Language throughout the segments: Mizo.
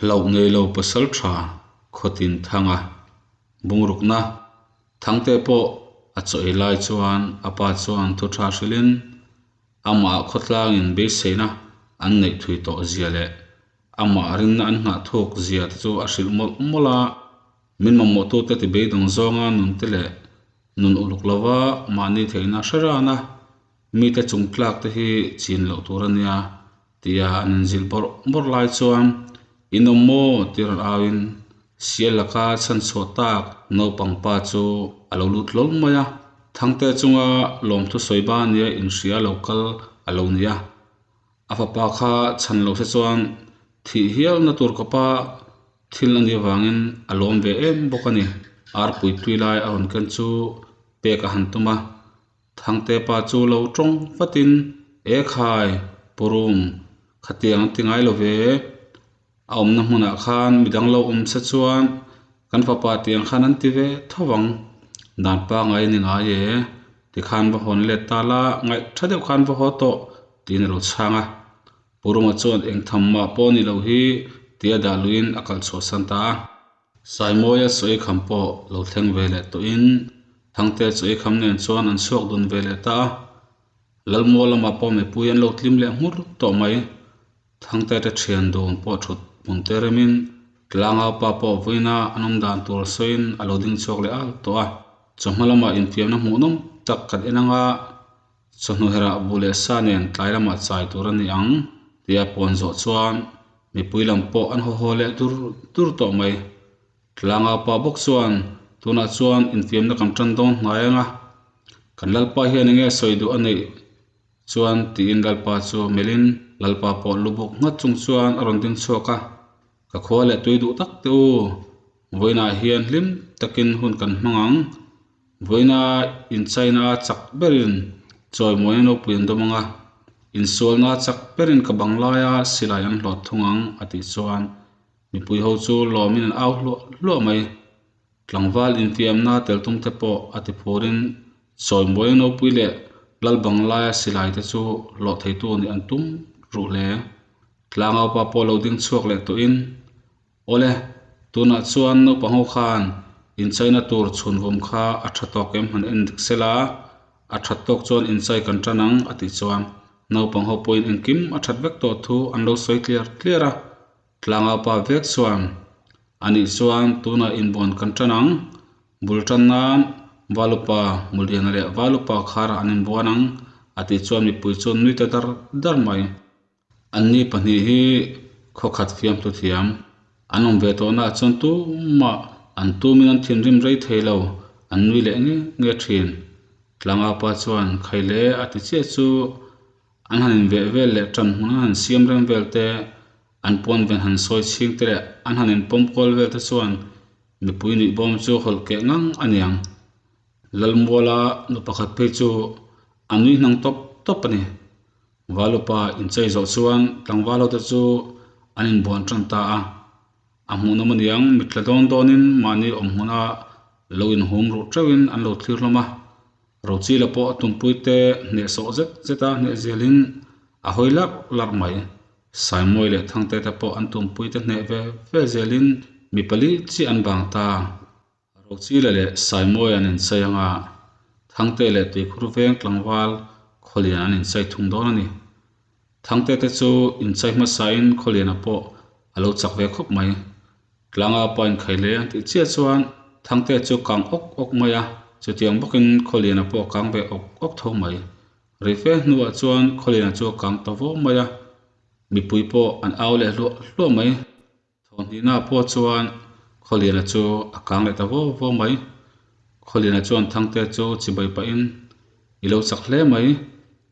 Hlauh nei lo pasaltha khawtin thanga bungrukna Thangte pawh a chaw ei lai chuan a pa chuan thu tha hrilhin amah khawtlangin beiseina an neih thui tawh zia leh amah rinna an nghah thuk zia te chu a hrilh mawlh mawlh a. Min mamawhtute ti beidawng zawnga nunte leh nun uluk lova mahni theihna hre rana mite chung tlak te hi chin loh tur a nia tia an inzilh bawrh bawrh lai chuan in awm maw ti rawn auin sial laka chhan chhuah tak naupang pa chu a lo lut hlawl mai a, Thangte chunga lawmthu sawi ba nia inhria lo kal a lo ni a, a fapa kha chhan lo se chuan thih hialna tur kawpa thil a nih avangin a lawm ve em bawk a ni. Arpui tui lai a rawn ken chu pek a han tum a, Thangte pa chu lo tawng vatin, E khai, Purum, khatiang an ti ngai lo ve. A awmna hmunah khan midang lo awm se chuan kan fapa tiang khan an ti ve tho vang. Dan pangai a ni ngai e, tikhan va hawn let ta la, ngaih tha deuh khan va haw tawh, tiin a lo chhang a. Puruma chuan eng tham mah pawh ni lo hi tia dah luiin a kalh chhuahsan ta a. Saimawia Chawikham pawh lo thleng ve leh tawhin Thangte Chawikham nen chuan an chhuak dun ve leh ta a. Lalmual lamah pawh mipui an lo tlim leh hmur tawh mai. Thangte te thian dun pawh thut hmun te remin Tlangau pa pawh vawiina an awm dan tur sawiin a lo ding chhuak leh al tawh a. Chawhma lamah infiamna hmuhnawm tak kan en anga Chawhnu herah bu leh sa nen tlai lamah chai tur a ni ang tia puan zawh chuan mipui lam pawh an haw haw leh dur dur tawh mai. Tlangau pa bawk chuan tunah chuan infiamna kan tan dawn hnai ang a, kan Lalpa hian enge sawi duh a neih chuan tiin Lalpa chu melhin Lalpa pawh lu buk nghat chung chuan a rawn ding chhuak a, ka khua leh tui duh tak te u, vawiinah hian hlim takin hun kan hmang ang. Vawiina inchaina a chak berin chawimawina nopui an dawm ang a, insualna a chak berin ka bang laia silai an hlawt thung ang a tih chuan mipui ho chu lawmin an au hluah hluah mai. Tlangval infiamna tel tum te pawh a ti phurin chawimawina nopui leh lal bang laia silai te chu hlawh theitu nih an tum ruh hle. Tlangaupa pawh lo ding chhuak leh tawhin Awle, tunah chuan naupang ho khan inchaina tur chhunvawm kha a tha tawk em han en dik sela, a that tawk chuan inchai kan tan ang a tih chuan naupang ho pawhin engkim a that vek tawh thu an lo sawi tliar tliar a. Tlangau pa vek chuan, Anih chuan tunah inbuan kan tan ang, bul tan nan Valupa Muliana leh Valupa Khara an inbuan ang a tih chuan mipui chuan nui ta dar dar mai. Anni pahnih hi khawkhat fiamtu thiam an awm ve tawh naah chuan tumah an tumin an thinrim rei thei lo, an nui leh nge nge thin. Tlangaupa chuan Khaile a ti chiah chu an han inveh vel leh tan hmun an han siam reng vel te, an pawn ven han sawi chhing te leh an han inpawm kual vel te chuan mipui nuih bawm chu hawlh keh ngang a niang. Lalmuala nu pakhat phei chu a nui hnang tawp tawp a ni. Valupa inchei zawh chuan tlangval hote chu an inbuan tan ta a, a hmuhnawm aniang mitla dawn dawnin mahni awm hmuna lo inhum ruh teuhin an lo thlir hlawm a, Rochila pawh a tumpui te hnehsawh zet zet a hneh zelin a hawi larh larh mai. Saimawi leh Thangte te pawh an tumpui te hneh ve ve zelin mi pali chiah an vang ta. Rochila leh Saimawi an inchei ang a, Thangte leh Tuikhur veng tlangval Khawlian an inchei thung dawn a ni. Thangte te chu inchei hmasain Khawliana pawh a lo chak ve khawp mai. Tlanga pa inkhai hle an tih chiah chuan Thangte chu kang awk awk mai a, chutiang bawkin Khawliana pawh a kang ve awk awk tho mai. Reife hnuah chuan Khawliana chu a kang ta vawm mai a, mipui pawh an au leh hluah hluah mai. Thawhnihna pawh chuan Khawliana chu a kang leh ta vau vau mai. Khawliana chuan Thangte chu chibai pahin, I lo chak hle mai,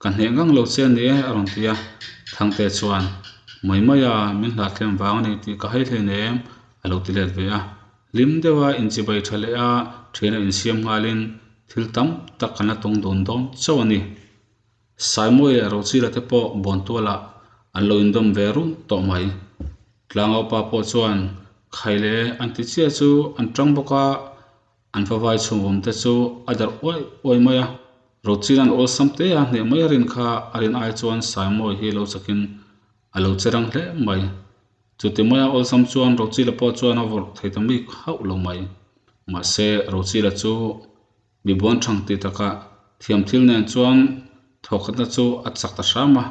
ka hneh ngang lo che a ni e a rawn ti a. Thangte chuan, Mai mai a, min hlahthlem vang a ni tih ka hai hlein em a lo ti let ve a. Hlim deuha inchibai tha leh a thian a insiam nghalin thil tam tak kan la tawng dawn dawn chauh a ni. Saimawi leh Rochila te pawh Bawntualah an lo indawm ve run tawh mai. Tlangaupa pawh chuan Khaile an ti chiah chu an tang bawk a, an favai chhungvawm te chu a darh uai uai mai a. Rochila'n awlsam te a hneh mai a rin kha a rin ai chuan Saimawi hi lo chakin a lo che rang hle mai. Chuti maia awlsam chuan Rochila pawh chuan a vawrh thei ta bik hauh lo mai. Mahse, Rochila chu mi buan thang ti takah thiam thil nen chuan thawkhatna chu a chak ta hram a.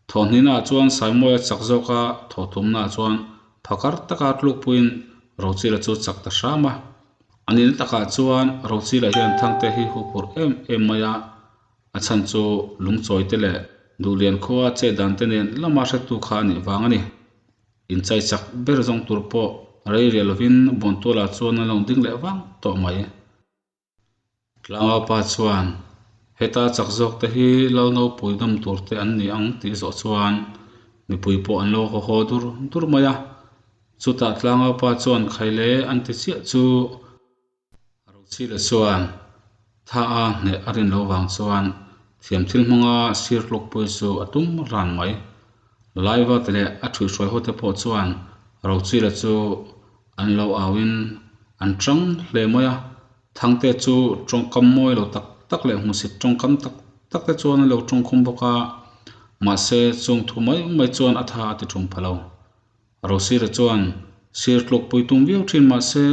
Thawhhnihnaah chuan Saimawia chak zawka thawhtumnaah chuan phakar taka tlukpuiin Rochila chu chak ta hram a. A nihna takah chuan Rochila hian Thangte hi huphurh em em mai a, a chhan chu lungchawi te leh Duhlian khua chet dan te nen lama hretu kha a nih vang a ni. Inchai chak ber zawng tur pawh rei riah lovin Bawntualah chuan an lo ding leh vang tawh mai. Tlangau pa chuan, Heta chak zawk te hi lal nopui dam tur te an ni ang tih zawh chuan mipui pawh an lo haw haw dur dur mai a. Chutah Tlangau pa chuan Khaile an ti chiah chu Rochila chuan tha a hneh a rin lo vang chuan thiam thil hmanga sir tlukpui chu a tum ran mai. Laiva te leh a thuihhruai ho te pawh chuan Rochila chu an lo auin an tang hle mai a. Thangte chu tawngkam mawi lo tak tak leh hmusit tawngkam tak tak te chuan an lo tawngkhum bawk a, mahse chung thu mai mai chuan a tha a ti thum pha lo. Rosira chuan sir tlukpui tum viau thin mahse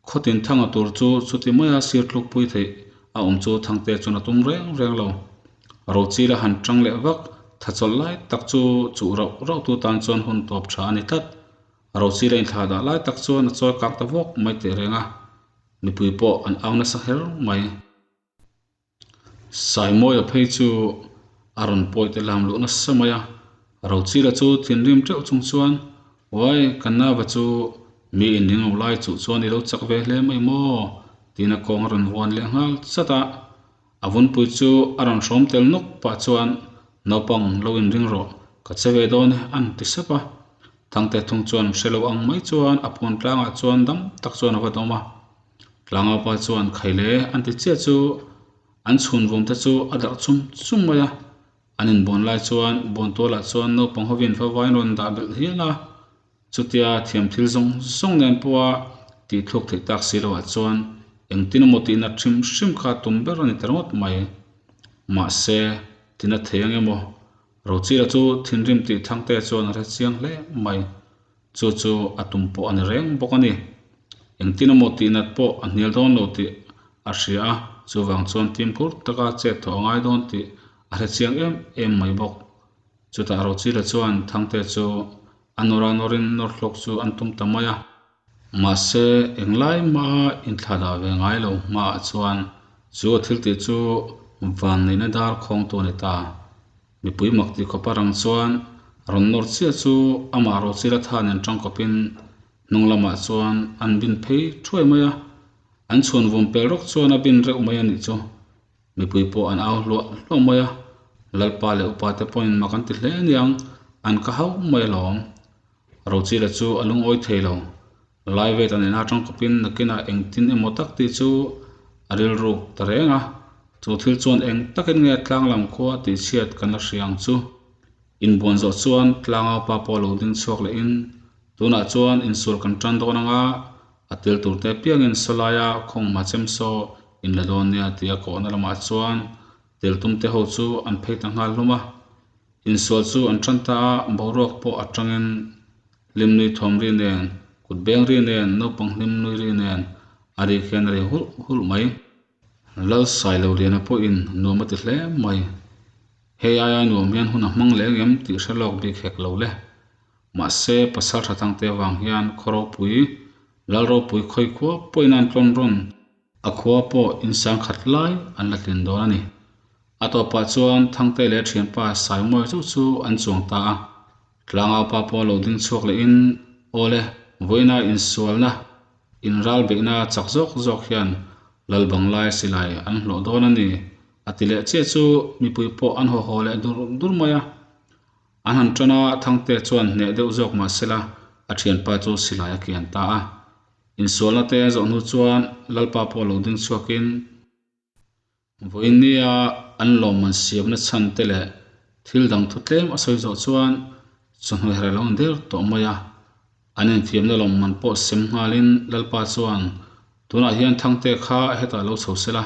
khawtin thanga tur chu chuti maia sir tlukpui theih a awm chu Thangte chuan a tum reng reng lo. Rochila han tang leh vak thachawlh lai tak chu chuh rauh rauh tu tan chuan hun tawp tha a ni tlat. Rochila inthla dah lai tak chuan a chawi kak ta vawk mai teh reng a, mipui pawh an au nasa kher mai. Saimawia phei chu a rawn pawi te lam luh nasa mai a, Rochila chu thinrim teuh chung chuan, Uai, ka nava chu mi inring lo lai chuh chuan i lo chak ve hle mai maw? tiin a kawng a rawn vuan leh nghal chat a. A vunpui chu a rawn hrawm tel nawk pah chuan, Naupang, lo inring rawh, ka che ve dawn e, an ti sep a. Thangte thung chuan hre lo ang mai chuan a puan tlangah chuan dam tak chuan a va dawm a. Tlangaupa chuan Khaile an ti chiah chu an chhun vum te chu a darh chum chum mai a. An inbawn lai chuan bawntualah chuan naupang hovin favai an rawn dah belh hial a. Chutia thiam thil zawng zawng nen pawha tih thluk theih tak si loah chuan engtin emaw tihna hrim hrim kha tum ber a ni ta ringawt mai. Mahse, tina thei ang emaw? Rochila chu thinrim tih Thangte chuan a hre chiang hle mai. Chu chu a tum pawh a ni reng bawk a ni. Engtin emaw tihnat pawh a hnial dawn lo tih a hria a, chuvang chuan fimkhur taka chet thawh a ngai dawn tih a hre chiang em em mai bawk. Chutah Rochila chuan Thangte chu a nawr a nawrin nawr hlawk chu an tum ta mai a. Mahse, englai hmaa inthla dah ve ngai lo hmaah chuan chu a thil tih chu van neihna dar khawngtu a ni ta. Mipui mak tih khawpa rang chuan rawn nawr chiah chu amah Rochila tha nen tangkawpin hnung lamah chuan an bin phei thuai mai a, an chhuan vum pel rawk chuan a bin reuh mai a nih chu. Mipui pawh an au hluah hluah mai a, Lalpa leh upa te pawhin mak an ti hle aniang, an ka hauh mai alawm. Rochila chu a lungawi thei lo. Laivet a nena tangkawpin nakinah engtin emaw tak tih chu a rilruk ta reng a, chu thil chuan eng takin nge tlang lam khua tih chhiat kan la hria ang chu. Inbuan zawh chuan tlangaupa pawh lo ding chhuak lehin tunah chuan insual kan tan dawn anga a tel tur te piangin sawlaia khawnghma chemsaw in la dawn nia tia kawhna lamah chuan tel tum te ho chu an phei ta nghal hlawm a. Insual chu an tan ta a, boruak pawh atangin hlimnui thawm ri nen, kut beng ri nen, naupang hlimnui ri nen a ri khian a ri hulh hulh mai. Lal Sailoliana pawhin nuam a ti hle mai. Hei aia nuam hian hun a hmang leh engem tih hre lawk bik hek lo le. Mahse, pasal tha thangte avang hian khaw ropui, lal ropui khawi khua pawhin an tlawn rawn. A khua pawh insang khat lai an la tlin dawn a ni. A tawpah chuan Thangte leh thianpa Saimawi chauh chu an chuang ta a. Tlangaupa pawh lo ding chhuak lehin, Awle, vawiina insualna, inralbeihna chak zawk zawk hian lal banglai silai an hlawh dawn a ni, a ti leh chiah chu mipui pawh an haw haw leh dur dur mai a. An han tan a, Thangte chuan hneh deuh zawk mah sela a thianpa chu silai a kian ta a. Insualna te zawh hnu chuan Lalpa pawh lo ding chhuakin, Vawinia an lawmman siamna chhan te leh thil dang thu tlem a sawi zawh chuan chawhnu her a lo der tawh mai a. An infiamna lawmman pawh sem nghalin Lalpa chuan, Tunah hian Thangte kha hetah lo chho sela,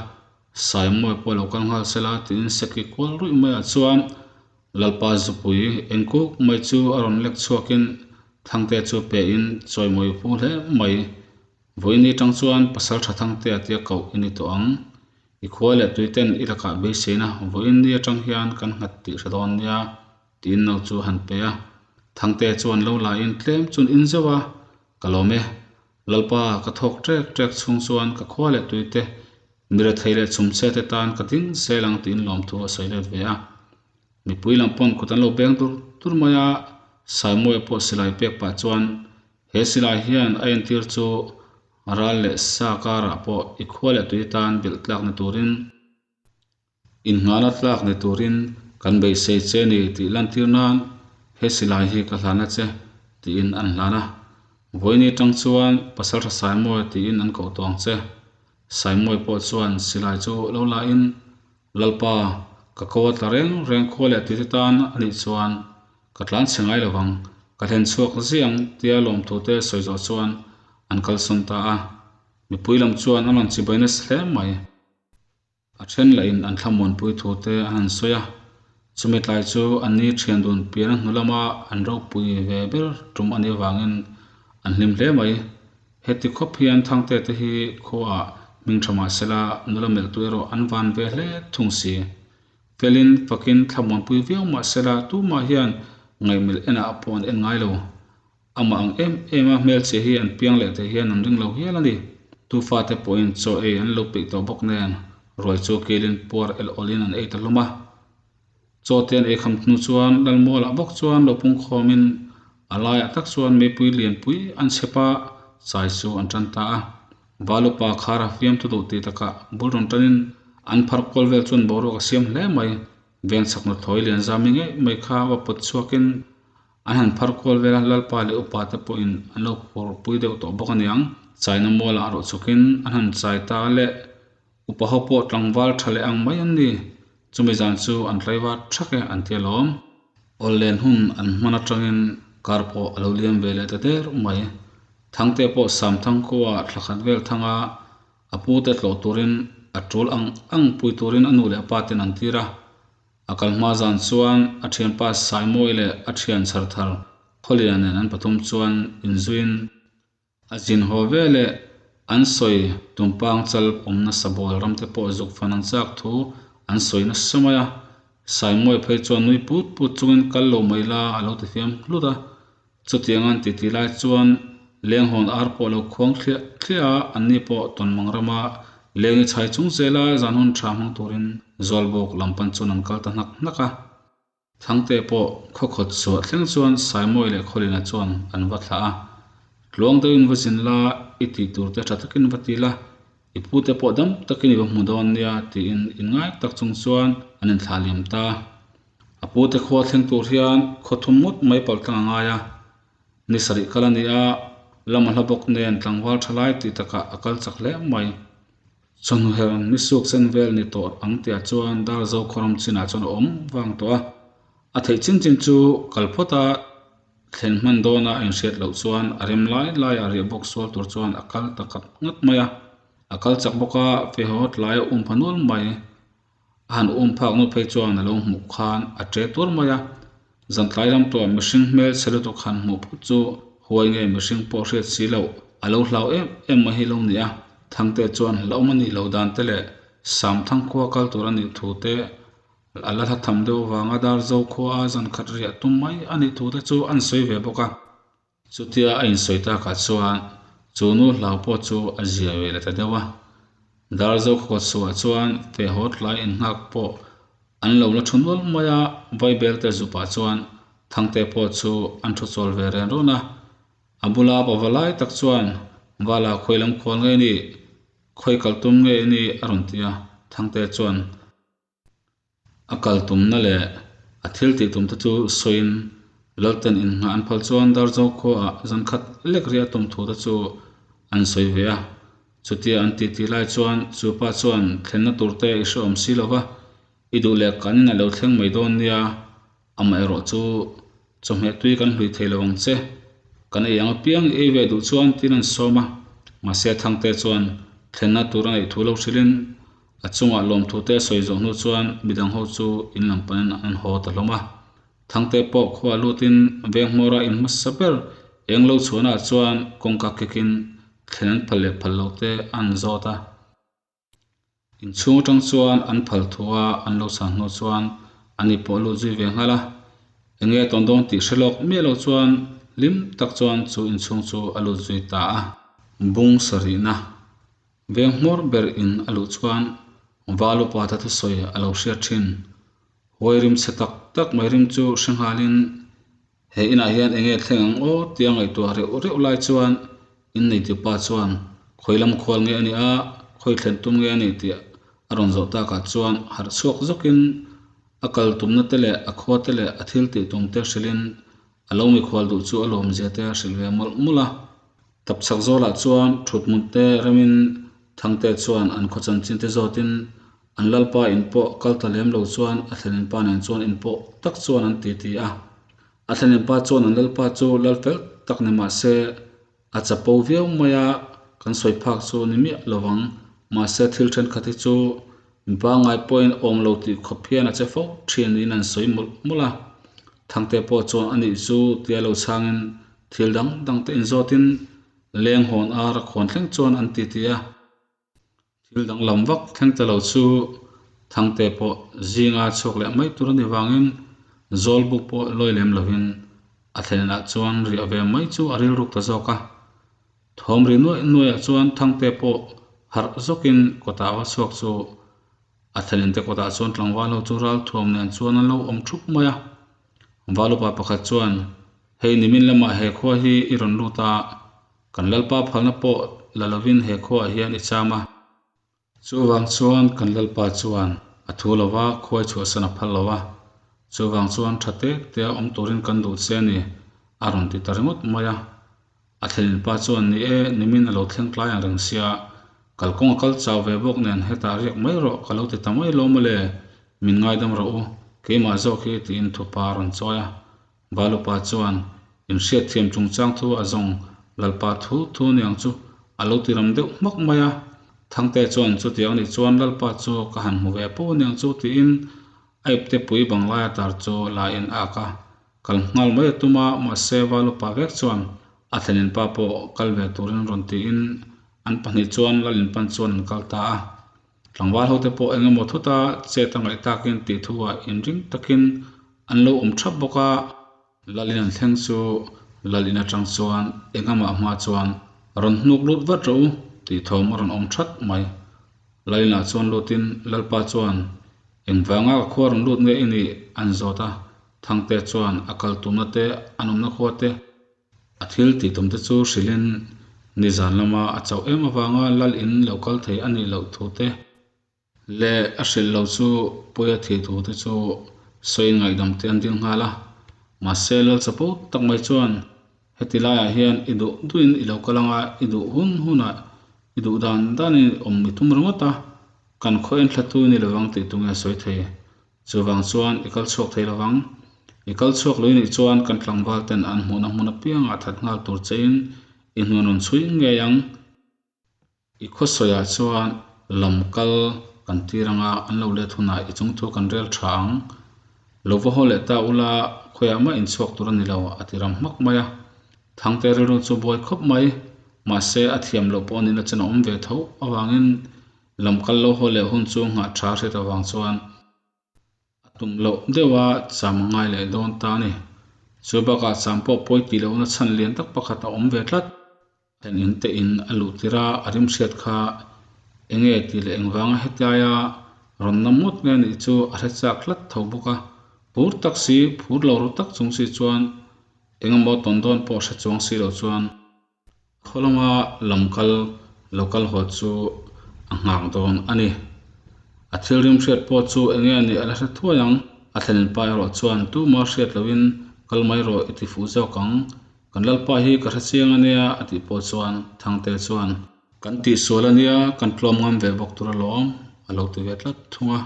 Saimawi pawh lo kal nghal sela tiin seki kual ruih maiah chuan Lalpa zupui engkuk mai chu a rawn lek chhuakin Thangtea chu pe in chawimawi phu hle mai. Vawiin atang chuan Pasaltha Thangtea tia koh i ni tawh ang. I khua leh tui ten i lakah beiseina vawiin ni atang hian kan nghat tih hre dawn nia tiin no chu a han pe a. Thangtea chuan lo la in tlem chun in zeuh a, Ka lawm e. Lalpa, ka thawk ṭek ṭek chhung chuan ka khua leh tui te, mi rethei leh chhumchhe te tan ka ding zel ang tiin lawmthu a sawi let ve a. Mipui lam pawn kut an lo beng dur dur mai a, Saimawia pawh silai pek pah chuan he silai hian a entir chu ral leh sa karah pawh i khua leh tui tan belh tlak ni turin, innghahna tlak ni turin kan beisei che ni tih lantir nan he silai hi ka hlan a che tiin an hlan a. Vawiin atang chuan Pasaltha Saimawia tiin an koh tawng che. Saimawia pawh chuan silai chu lo la in Lalpa, ka ko a tla reng reng khua leh tite tan a nih chuan ka tlan chhe ngai lo vang, ka hlen chhuak ziang tia lawmthute sawi zawh chuan an kalsawn ta a. Mipui lam chuan an rawn chibai nasa hle mai. A then lahin an thlamuanpui thute an han sawi a, chumi tlai chu an ni thian dun pian a hnu lama an ropui ve ber tum a nih avangin an hlim hle mai. Heti khawp hian Thangte te hi khuaah hming tha mah sela nula melhtu erawh an van ve hle thung si. Felin fakin thlamuanpui viau mah sela tumah hian ngaihmelh enah pawh an en ngai lo. Amah ang em em a hmelchhe hi an piang leh thei hian an ring lo hial a ni. Tu fate pawhin chaw ei an lo peih tawh bawk nen ruai chu kilin puar el awlin an ei ta hlawm a. Chaw te an ei kham hnu chuan Lalmualah bawk chuan lo pung khawmin a laiah tak chuan meipui lianpui an chhep a, chai chu an tan ta a. Valupa khara fiamthu duh tih takah bul rawn tanin an phar kual vel chuan boruak a siam hle mai. Veng chakna thawi lian zami ngei mai kha va pawt chhuakin an han phar kual vel a, Lalpa leh upa te pawhin an lo phurpui deuh tawh bawk aniang. Chaina mualah rawh chhukin an han chai ta leh Upa ho pawh tlangval tha leh ang mai an ni. Chumi zan chu an tlaivar thak e an ti alawm. Awllen hun an hman atangin kar pawh a lo liam ve leh ta der mai. Thangte pawh Samthang khua thla khat vel thanga a pute tlawh turin a tul ang ang pui turin a nu leh a pa ten an tir a. A kal hma zan chuan a thianpa Saimawi leh a thian chhar thar Khawlian nen an pathum chuan inzuiin A zin haw ve leh an sawi tumpang chal awm nasa bawl ram te pawh zuk fan an chak thu an sawi nasa mai a. Saimawi phei chuan nui put put chungin kal lo mai la a lo ti fiam hlut a. Chutiang an titi lai chuan lenghawn ar pawh a lo khuang thliah thliah a, anni pawh Tawnmang rama lengi chhai chung zela zan hun tha hmang turin Zawlbuk lam pan chuan an kal ta hnak hnak a. Thangte pawh khawkhawt chhuah thleng chuan Saimawi leh Khawlina chuan an va thlah a. Tluang deuhin va zin la, i tih tur te tha takin va ti la, i pute pawh dam takin i va hmu dawn nia tiin inngai tak chung chuan an inthlah liam ta. A pute khua thleng tur hian khaw thum ngawt mai pal tlang a ngai a. Ni sarih kal a ni a, lama hla bawk nen tlangval tha lai tih takah a kal chak hle mai. Chawhnu her ni suk sen vel ni tawh ang tihah chuan Darzo khawram chinah chuan a awm vang tawh a. A theih chin chin chu kal phawt a thlen hman dawna a inhriat loh chuan a rem lai laiah riah bawk sual tur chuan a kal ta khat ngat mai a. A kal chak bawk a, fehawt tlai a um pha nual mai. A han um phak nu phei chuan a lo hmuh khan a ṭe tur mai a. Zan tlai lam tawh mihring hmel chhe lutuk han hmuh phut chu huai nge mihring pawh hriat si loh a lo hlau em em mai hi lo ni a. Thangte chuan hlauhawm a nih loh dan te leh Samthang khua kal tur a nih thu te a la hla tham deuh avanga Darzo khua a zan khat riah tum mai a nih thu te chu an sawi ve bawk a. Chutia a insawi takah chuan chu nu hlau pawh chu a zia ve leh ta deuh a. Darzo khawkawt chhuah chuan fehhaw tlai innghak pawh an lo la thu nual mai a, Vaibel te zupah chuan Thangte pawh chu an thu chawl ve ren rawn a. A bula pava lai tak chuan Vala khawi lam khual nge ni, khawi kal tum nge ni a rawn ti a, Thangte chuan A kal tumna leh a thil tih tumte chu sawiin Lalten innghah an phal chuan Darzo khuaah zan khat lek riah tum thute chu an sawi ve a. Chutia an titi lai chuan chu pa chuan thlenna turte i hrehawm si lo va, i duh leh kan in a lo thleng mai dawn nia, amaherawh chu chawhmeh tui kan hlui thei lo ang che, kan ei ang apiang i ei ve duh chuan tiin an sawm a. Mahse Thangte chuan thlenna tur a neih thu lo hrilhin A chungah lawmthute a sawi zawh hnu chuan midang ho chu in lam panin an haw ta hlawm a. Thangte pawh khua lutin veng hmawra in hmasa ber Englo chhuanah chuan kawngka kekin thlen an phal leh phal lo te an zawt a. Inchhung atang chuan an phal thu a, an lo chhan hnu chuan ani pawh a lut zui ve nghal a. Enge a tawn dawn tih hre lawk miah lo chuan hlim tak chuan chu inchhung chu a lut zui ta a. Bung sarihna veng hmawr ber in a luh chuan Valupa ta thusawi a lo hriat thin. Huai rim chhe tak tak mai rim chu hre nghalin He inah hian enge thleng ang aw tia ngaihtuah reuh reuh lai chuan inneiti pa chuan khawi lam khual nge a nih a, khawi thlen tum nge a nih tih a rawn zawh takah chuan harh chhuak zawkin a kal tumna te leh a khua te leh a thil tih tum te hrilhin a lo mikhual duh chu a lawmzia te a hrilh ve mawlh mawlh a. Tapchhak zawlah chuan thutmut te remin Thangte chuan an khaw chanchin te zawtin An lalpa in pawh kal ta lem lo chuan a thlenin pa nen chuan in pawh tak chuan an ti ti a. A thlenin pa chuan an lalpa chu lal fel tak ni mah se a chapo viau mai a, kan sawi phak chu ni miah lo vang. Mahse thil thenkhat hi chu mipa ngai pawhin awm lo tih khawp hian a che fo thin niin an sawi mawlh mawlh a. Thangte pawh chuan a nih chu tia lo chhangin thil dang dang te inzawtin leng hawn ar a khawn thleng chuan an ti ti a. Thil danglam vak thleng ta lo chu Thangte pawh zinga chhuak leh mai tur a ni vangin Zawlbuk pawh lawi lem lovin a thlenah chuan riah ve mai chu a rilruk ta zawk a. Thawm ri nuaih nuaihah chuan Thangte pawh harh zawkin kawtah va chhuak chu a thlenin te kawtah chuan tlangval ho chu ralthuam nen chuan an lo awm thup mai a. Valupa pakhat chuan, Hei nimin lamah he khua hi i rawn lut a, Kan Lalpa phalna pawh la lovin he khuaah hian i cham a. Chuvang chuan kan Lalpa chuan a thu lo va, khuai chhuahsan a phal lo a. Chuvang chuan tha tek tea awm turin kan duh che a ni, a rawn ti ta ringawt mai a. A thlenin pa chuan, Ni e, nimin a lo thleng tlai ang reng sia, kalkawng a kal chau ve bawk nen hetah riak mai rawh ka lo ti ta mai lo mawle, min ngaidam rawh u, keimah zawk hi tiin thupa a rawn chawi a. Valupa chuan inhriatthiam chungchang thu a zawng Lalpa thu thu niang chu a lo ti ram deuh hmak mai a. Thangte chuan chutiang nih chuan Lalpa chu ka han hmu ve po niang chu tiin a ipte pui banglai a tar chu la in a ak a. Kal nghal mai a tum a, mahse Valupa vek chuan a thlenin pa pawh kal ve turin rawn tiin an pahnih chuan Lalinpan chuan an kal ta a. Tlangval hote pawh eng emaw thuta chet a ngaih takin tih thuah inring takin an lo awm thap bawk a. Lal in an thleng chu Lal in atang chuan eng amah hma chuan rawn hnuk lut vat rawh u tih thawm a rawn awm that mai. Lal inah chuan lutin Lalpa chuan engvanga ka khua rawn lut nge i nih an zawt a, Thangte chuan a kal tumna te an awmna khua te, A thil tih tum te chu hrilhin nizan lama a chauh em avanga lal in lo kal thei a nih loh thu te leh a hrilh lo chu pawi a thih thu te chu sawiin ngaihdam te an dil nghal a. Mahse lal chapo tak mai chuan heti laiah hian i duh duhin i lo kal anga i duh hun hunah i duh dan danin awm i tum ringawt a, kan khaw enthlatu i ni lovang tih tunge sawi thei? Chuvang chuan i kal chhuak thei lovang. I kal chhuak lui nih chuan kan tlangval ten an hmuhna hmun apiangah that nghal tur chein i hnuan rawn chhui ngei ang. I khawsawiah chuan lam kal kan tir anga an lo let hunah i chungthu kan rel tha ang. Lo va haw leh ta ula khawiah mah inchhuak tur a ni lo a ti ram hmak mai a. Thangte rilru chu buai khawp mai. Mahse a thiam loh pawh nihna chen a awm ve tho avangin Lam kal lo haw leh hun chu nghah tha hriat avang chuan a tum loh deuh a cham a ngai leh dawn ta a ni. Chu bakah cham pawh pawi tih lohna chhan lian tak pakhat a awm ve tlat. Eng in te in a luh tir a, a rim hriat kha enge tih leh engvanga hetiaia rawn nam ngawt nge nih chu a hre chak tlat tho bawk a. Phur tak si, phur lo ru tak chung si chuan engemaw tawn dawn pawh hre chuang si lo chuan Khaw lama lam kal lo kal haw chu a nghak dawn a ni. A thil rim hriat pawh chu eng nge nih a la hre thuai ang. A thlenin pa erawh chuan tuma hriat lohin kal mai rawh i ti fuh zawk ang. Kan lalpa hi ka hre chiang a nia a tih pawh chuan Thangte chuan. Kan tihsual a nia, kan tlawm ngam ve bawk tur alawm a lo ti ve tlat thung a.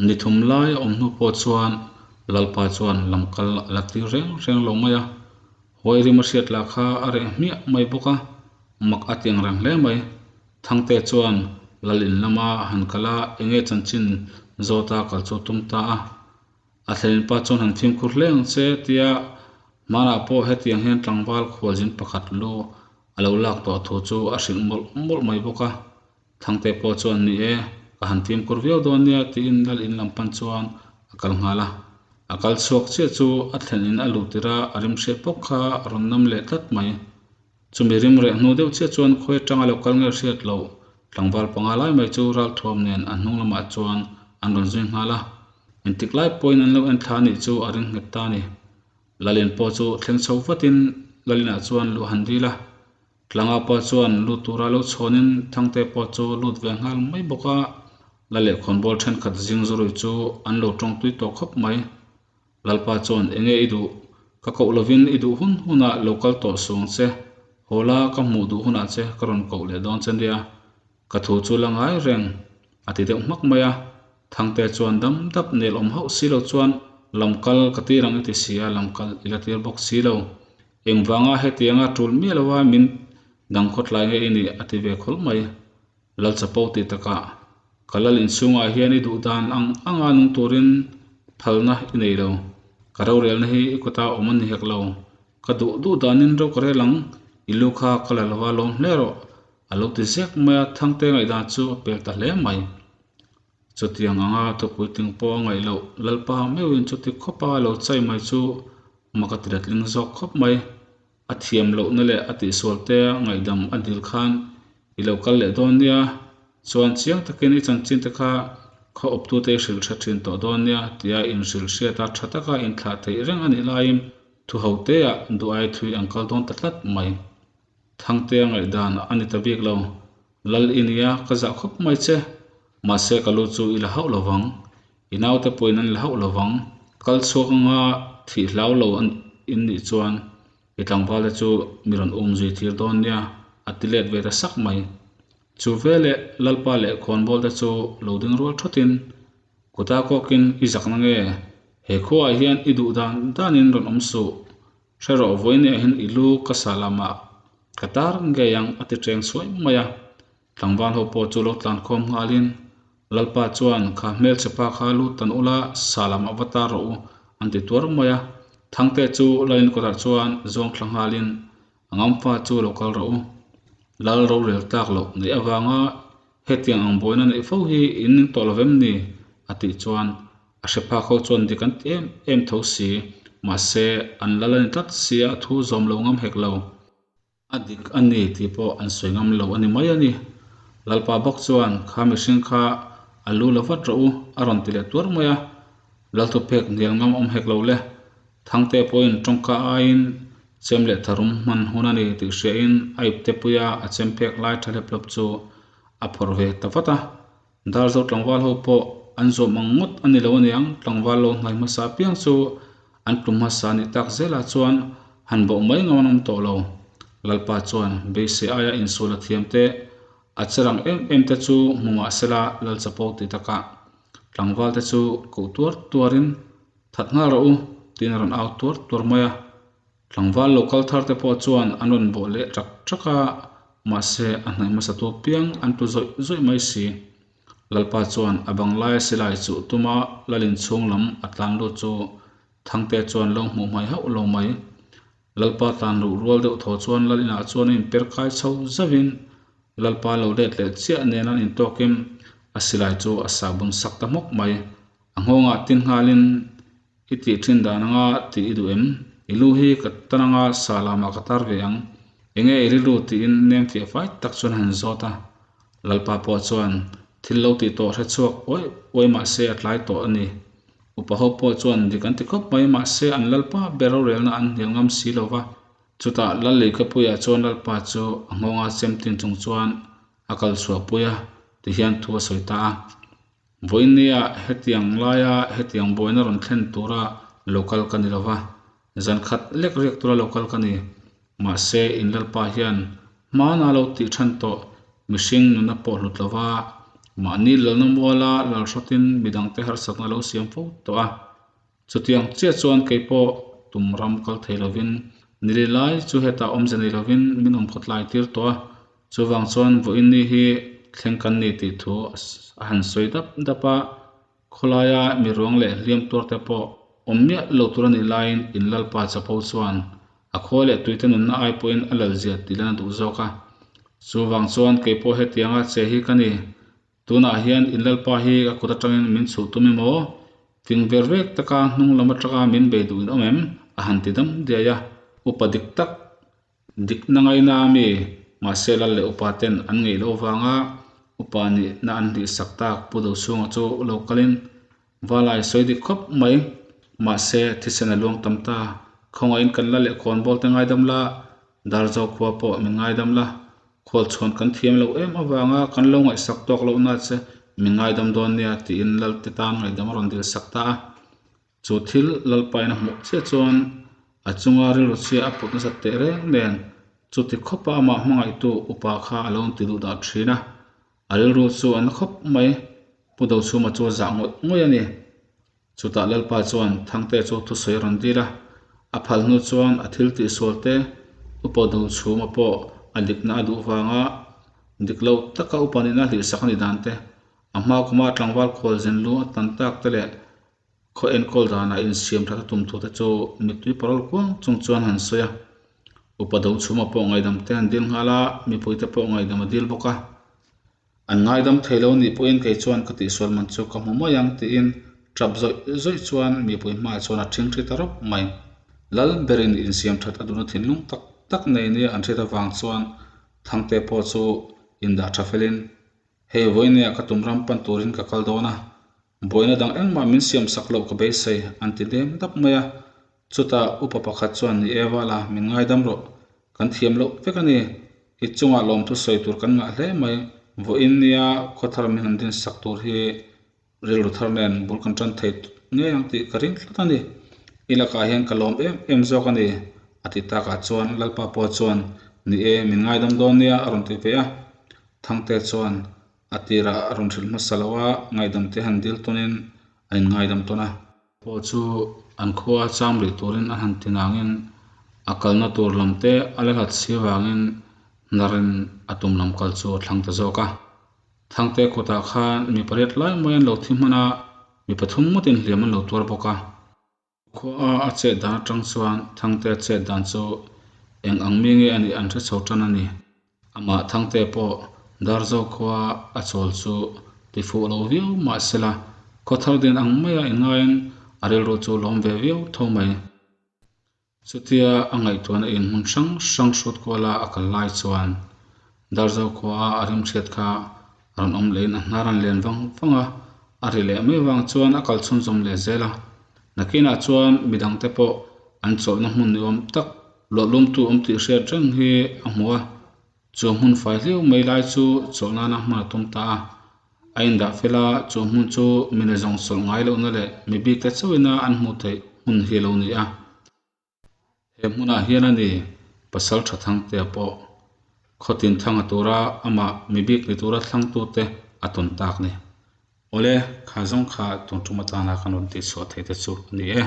Ni thum lai a awm hnu pawh chuan Lalpa chuan lam kal a la tir reng reng lo mai a, Huai rim a hriat lah kha a reh hmiah mai bawk a, mak a ti ang reng hle mai. Thangte chuan Lal in lama han kal a, enge chanchin zawta kal chu tum ta a. A thlenin pa chuan han fimkhur hle ang che tia Hmanah pawh hetiang hian tlangval khualzin pakhat lu a lo lak tawh thu chu a hrilh mawlh mawlh mai bawk a. Thangte pawh chuan ni e, ka han fimkhur viau dawn nia tiin lal in lam pan chuan a kal nghal a. A kal chhuak chiah chu a thlen in a luh tirh a, a rim hriat bawk kha a rawn nam leh tlat mai. Chumi rim reh hnu deuh chiah chuan khawi atanga lo kal nge hriat loh tlangval panga lai mai chu ralthuam nen a hnung lamah chuan an rawn zui nghal a. Engtik lai pawhin an lo en thla anih chu a ring nghet ta a ni. Lalin pawh chu thleng chho vatin Lalinah chuan luh han dil a. Tlanga pawh chuan lut tura lo chhawnin Thangte pawh chu lut ve nghal mai bawk a. La leh khawnbawl thenkhat zing zurui chu an lo tawng tui tawh khawp mai. Lalpa chuan enge i duh? Ka koh lovin i duh hun hunah lo kal tawh suang che. Haw la ka hmuh duh hunah che ka rawn koh leh dawn che nia. Ka thu chu la ngai reng a ti deuh hmak mai a. Thangte chuan dam dap nel awm hauh si lo chuan lam kal ka tir ang i ti si a, lam kal i la tir bawk si lo. Engvanga hetianga tul miah lova min dang khawtlai nge i nih a ti ve khawlh mai. Lal chapo tih takah ka lal inchhungah hian i duh dan ang anga nung turin phalna i nei lo. Ka rorelna hi i kawta awm a ni hek lo. Ka duh duh danin ro ka rel ang, i lu kha ka la lova lawm hle rawh a lo ti zek mai a, Thangte ngaihdan chu a pel ta hle mai. Chutiang anga thupui tling pawh a ngaih loh Lalpa meuhin chuti khawpa lo chai mai chu mak a ti letling zawk khawp mai. A thiam lohna leh a tihsual te ngaihdam a dil khan i lo kal leh dawn nia, chuan chiang takin i chanchin te kha khaw awptute i hrilh hre thin tawh dawn nia tia inhrilh hriat a tha taka inthlah theih reng a nih laiin thu ho teah duh ai thui an kal dawn ta tlat mai. Thangtea ngaihdan a ni ta bik lo. Lal i nia, ka zah khawp mai che. Mahse ka lu chu i la hauh lo vang. I naute pawhin an la hauh lo vang. Kal chhuak anga thih hlau lo in nih chuan i tlangvalte chu mi rawn um zui tir dawn nia, a ti let ve ta sak mai. Chu veleh Lalpa leh khawnbawlte chu lo ding rual thawtin kuta kawkin i zakna nge he khuaah hian i duh dan danin rawn awm suh. Hre rawh vawinia hian i lu ka sa lamah ka tar ngei ang a ti ṭeng suai mai a. Tlangval ho pawh chu lo tlan khawm nghalin Lalpa chuan kha hmelchhe pa kha lu tan ula sa lamah va tar rawh u an ti tuar mai a. Thangte chu Lalin kawtah chuan zawng thla nghalin a ngamfa chu lo kal rawh u. Lal rorel tlak loh neih avanga hetiang ang buaina neih fo hi in ning tawh lovem ni? a tih chuan A hre phak ho chuan dik an ti em em tho si, mahse an lal a ni tlat si a, thu zawm lo ngam hek lo. A dik a ni tih pawh an sawi ngam lo a ni mai a ni. Lalpa bawk chuan kha mihring kha a lu la vat rawh u a rawn ti leh tuar mai a. Lalthupek hnial ngam awm hek lo le. Thangte pawhin tawngka aiin chem leh tharum hman hun a ni tih hriain a ipte puia a chem phek lai tha hlep hlep chu a phawrh ve ta vat a. Darzo tlangval ho pawh an zawm ang ngawt a ni lo aniang, tlangval lo hnai hmasa apiang chu an tlum hmasa a nih tak zelah chuan han bauh mai ngam an awm tawh lo. Lalpa chuan beisei aia insual a thiam te, a che rang em em te chu hmu mah sela Lal Chapo ti takah tlangval te chu koh tuar tuarin that nghal rawh u tiin a rawn au tuar tuar mai a. Tlangval lo kal thar te pawh chuan an rawn bawh leh ṭak ṭak a, mahse a hnaih hmasa tu piang an tlu zawih zawih mai si. Lalpa chuan a bang laia silai chuh tuma Lalin chhung lam a tlan lut chu Thangte chuan lo hmuh hmai hauh lo mai. Lalpa tlan luh rual deuh thaw chuan Lalinah chuan a inper kai chho zauhin Lalpa lo let leh chiah nen an intawkin a silai chu a sahbun sak ta hmawk mai. A nghawngah tin nghalin I tih thin dan anga tih i duh em? I lu hi ka tan anga sa lamah ka tar ve ang. Enge i rilru tiin nem fiah fai tak chuan a han zawt a. Lalpa pawh chuan thil lo tih tawh hre chhuak uai uai mahse a tlai tawh a ni. Upa ho pawh chuan dik an ti khawp mai mahse an Lalpa ber rorelna an hnial ngam si lo va. Chutah Lal Leikapuiah chuan Lalpa chu a nghawnga chem tin chung chuan a kal chhuahpui a tihian thu a sawi ta a. Vawinia hetiang laia hetiang buaina rawn thlen tura lo kal ka ni lova, zan khat lek riak tura lo kal ka ni. Mahse, in Lalpa hian hmana lo tih than tawh mihring nuna pawh hlut lova, mahni lalna muala lalhrawtin midangte harsatna lo siam fo tawh a. Chutiang chiah chuan kei pawh tum ram kal thei lovin nili lai chu hetah awmze nei lovin min awm khawtlai tir tawh a, chuvang chuan vawiin ni hi thleng kan ni tih thu a han sawi dap dap a, khawlaia mi ruang leh hliam tuar te pawh. awm miah lo tur a nih laiin in Lalpa chapo chuan a khua leh tuite nunna ai pawhin a lalzia tih lan a duh zawk a. Chuvang chuan kei pawh hetianga che hi ka ni. Tunah hian in Lalpa hi ka kut atangin min chhuh tum emaw? Fing ver vek taka hnung lam atanga min bei duh in awm em? A han ti dam diai a. Upa dik tak Dikna ngaina a mi, mahse lal leh upa ten an ngeih loh avanga upa nihna an hlihsak tak Pu Dochhunga chu lo kalin Valai sawi dik khawp mai, mahse thisen a luang tam ta, khawngaihin kan la leh khawnbawl te ngaidam la, Darzo khua pawh min ngaidam la, khualchhuan kan thiam loh em avanga kan lo ngaihsak tawk lohna che min ngaidam dawn nia tiin Lalte tan ngaihdam a rawn dilsak ta a. Chu thil Lalpain a hmuh chiah chuan a chunga rilru chhia a put nasat teh reng nen chuti khawpa amah hmangaihtu upa kha a lo inti duh dah thin a, a rilru chu a na khawp mai. Pu Dochhuma chu a zah ngawih ngawih a ni. Chutah Lalpa chuan Thangte chu thusawi a rawn dil a, a phal hnu chuan a thil tihsual te Upa Dochhuma pawh a dikna a duh vanga dik lo taka upa nihna hlihsak a nih dan te, a hma kuma tlangval khualzin lu a tan tak te leh Khaw enkawl danah insiam that a tum thu te chu mittui parawl kuang chung chuan han sawi a. Upa Dochhuma pawh ngaihdam te an dil nghal a, mipui te pawh ngaihdam a dil bawk a. An ngaidam thei lo nih pawhin kei chuan ka tihsual man chu ka hmu mai ang tiin tap zawih zawih chuan mipui hmaah chuan a ṭhing ṭhi ta rawp mai. Lal berin insiam that a duhna thinlung tak tak nei nia an hriat avang chuan Thangte pawh chu indah ṭha felin, Hei vawinia ka tum ram pan turin ka kal dawn a, Buaina dang engmah min siam sak loh ka beisei, an ti deng dap mai a. Chutah upa pakhat chuan ni e vala, min ngaidam rawh. Kan thiam loh vek a ni. I chungah lawmthu sawi tur kan ngah hle mai. Vawiin nia khawthar min han din sak tur hi rilru thar nen bul kan tan thei ngei ang tih ka ring tlat a ni. I lakah hian ka lawm em em zawk a ni, a ti takah chuan Lalpa pawh chuan ni e, min ngaidam dawn nia a rawn ti ve a. Thangte chuan A tirah a rawn hrilh hmasa lo a, ngaihdam te han dil tawnin a inngaidam tawn a. Pawh chu an khua cham rih turin a han ti nangin a kalna tur lam te a la hlat si avangin hnarin a tum lam kal chu a thlang ta zawk a. Thangte kawtah khan mi pariat lai mai an lo thi hman a, mi pathum ngawtin hliam an lo tuar bawk a. Khua a chet dan atang chuan Thangte chet dan chu eng ang mi nge a nih an hre chho tan a ni. Amah Thangte pawh Darzo khua a chawl chu ti fuh lo viau mah sela, khaw thar din ang maia inngaiin a rilru chu lawm ve viau tho mai. Chutia a ngaihtuahna in hmun hrang hrang hrut kuala a kal lai chuan Darzo khua a rimhriat kha a rawn awm lehin a hnar an lian vang vang a, a ri leh mai vang chuan a kal chhunzawm leh zel a. Nakinah chuan midangte pawh an chawlhna hmun ni awm tak luahlumtu awm tih hriat reng hi a hmu a, chu hmun fai hliau mai lai chu chawlh nana hman a tum ta a. A indah fel a, chu hmun chu mi nazawng chawlh ngai lohna leh mi bikte chauhina an hmuh theih hmun hi a lo ni a. He hmunah hian a ni pasal tha Thangtea pawh khawtin thanga tura amah mi bik ni tura thlangtute a tawn tak ni. Awle, kha zawng kha tun tum atana kan rawn tihchhuah theih te chu a ni e.